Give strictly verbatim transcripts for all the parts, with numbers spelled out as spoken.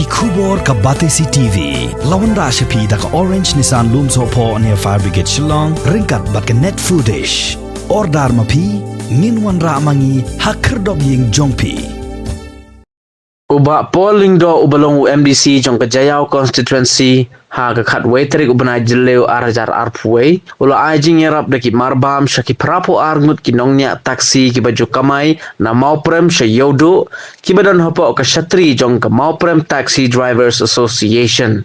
Khubor ka Batesi T V la wanrah sha phi da ka Orange Nissan Lumsohphoh near Fire Brigade Shillong ryngkat bad ka Net Foodish. Order ma phi, ngin wanrah ma ngi ha khyrdop ïing jong phi. U Bah Paul Lyngdoh uba long u M D C jong ka Jaïaw constituency ha ka khatwei tarik u bnai Jylliew ar hajar arphew wei u la ai jingïarap da ki marbam sha ki phraphew ar ngut ki nongñiah taxi kiba ju kamai na Mawprem sha Ïewduh, kiba don hapoh ka shatri jong ka Mawprem Taxi Drivers Association.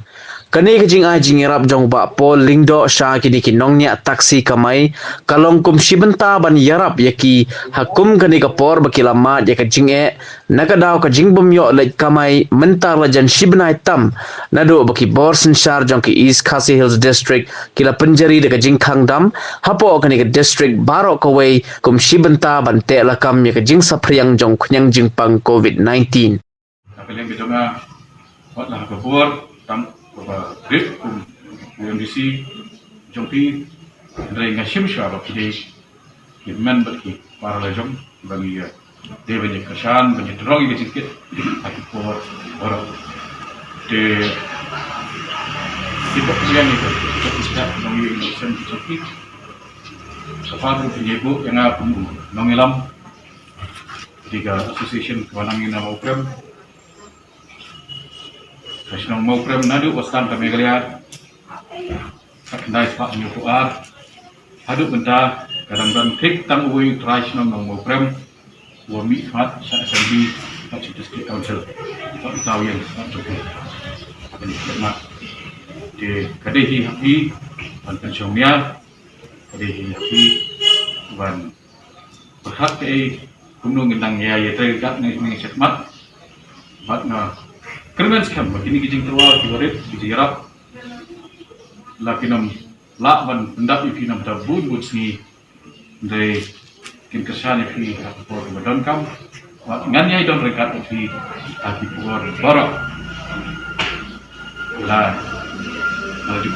Kane ka jingai jingïarap jong u Bah Paul Lyngdoh sha kine ki nongñiah taxi kamai ka long kum shi bynta ban ïarap ïa ki ha kum kane ka por ba ki la mad ïa ka jingeh na ka daw ka jingbym ïoh leit kamai mynta la jan shi bnai tam, naduh ba ki bor synshar jong ka East Khasi Hills District ki la pynjari da ka jingkhang dam hapoh kane ka district baroh kawei kum shi bynta ban teh lakam ïa ka jingsaphriang jong khñiang jingpang covid nineteen. Na ka liang ka jong nga, wat la ka bor tang kaba rit kum u M D C jong phi, hynrei nga shim shuwa ba phi dei ki hynmen bad ki para la jong ba ngi, eh, dei ban ïa kyrshan ban ïa tyrong ïa ka jingkit ha ki por baroh. Te ki bok ki ïa ngi ka ki bok ki step nongïalam ki jong phi. Ka pa ruh phi ïa buh ïa nga kum u nongïalam. Kane ka association kaba nang ïa na Mawprem, ka shnong Mawprem naduh ba sdang ka Meghalaya ka khyndai spah hynñiewphew ar haduh mynta ka dang don thik tang uwei u trai shnong nong Mawprem uba mih khmat sha Assembly bad sha District Council. Bad uta u ïeng khmat jong phi. Kane ka khmat te ka dei hi ha phi ban pynshong nia, ka dei hi ha phi ban pyrkhat kaei kumno ngin nang ïa ïa trei kat ngi ngi shakmat. Bad nga kyrmen skhem ba kine ki jingtyrwa ki barit ki jingïarap la kin ym lah ban pyndap ïa phi namar bun bun sngi. Hynrei kin kyrshan ïa phi ha ka por kaba donkam. Wat ngan ïai don ryngkat bad phi ha ki por baroh. La, la ju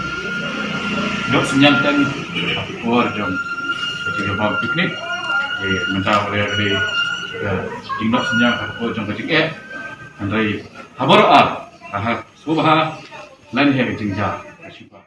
ïoh synñiang tang ha ka por jong ka jingïabam picnic. Te mynta ba dei ka jinglong synñiang ha ka por jong ka jingeh. Hynrei ha baroh ar, ha ha sngewbha lane ha ka jingjia. Ka shu ba